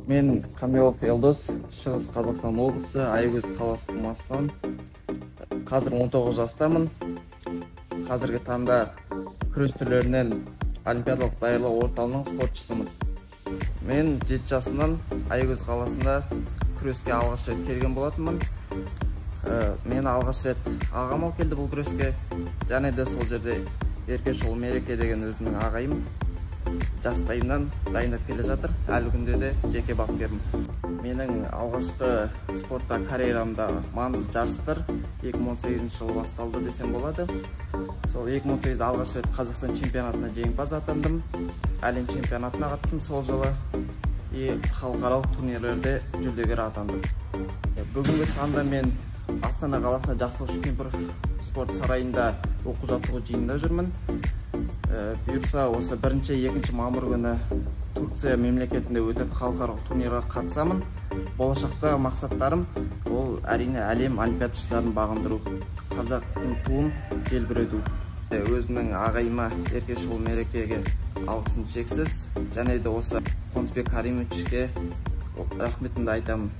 Мен Камилов Елдос, Шығыс Қазақстан облысы, Аягөз қаласы тумасынан. Қазір 19 жастамын. Қазіргі таңда күрес түрлерінен олимпиадалық даярлау орталығының спортшысымын. Мен 7 жасымнан Аягөз қаласында күреске алғаш рет келген болатынмын. Мені алғаш рет ағам алып келді бұл күреске. Және де сол жерде Еркешұлы Мереке деген өзімнің ағайым жастайымнан дайындап келе жатыр. Әлі күнде де жеке бапкерім. Менің алғашқы спортта карьерамда маңызды жарыстар 2018 жылы басталды десем болады. Сол 2018-де алғаш рет Қазақстан чемпионатына жеңімпаз атандым. Әлем чемпионатына қатыстым сол жылы. И халықаралық турнирлерде жүлдегер атандым. Бүгінгі таңда мен Астана қаласында Жақсылық Үшкемпіров спорт сарайында оқу жаттығу жиынында жүрмін. Бұйырса осы 1-2 мамыр күні Турция мемлекетінде өтетін халықаралық турнирға қатысамын. Болашақта мақсаттарым ол әрине әлем олимпиадашыларын бағындыру, қазақтың туын желбірету. Өзімнің ағайыма Еркешұлы Мерекеге алғысым шексіз, және де осы Қонысбек Каримовичке рахметімді айтамын.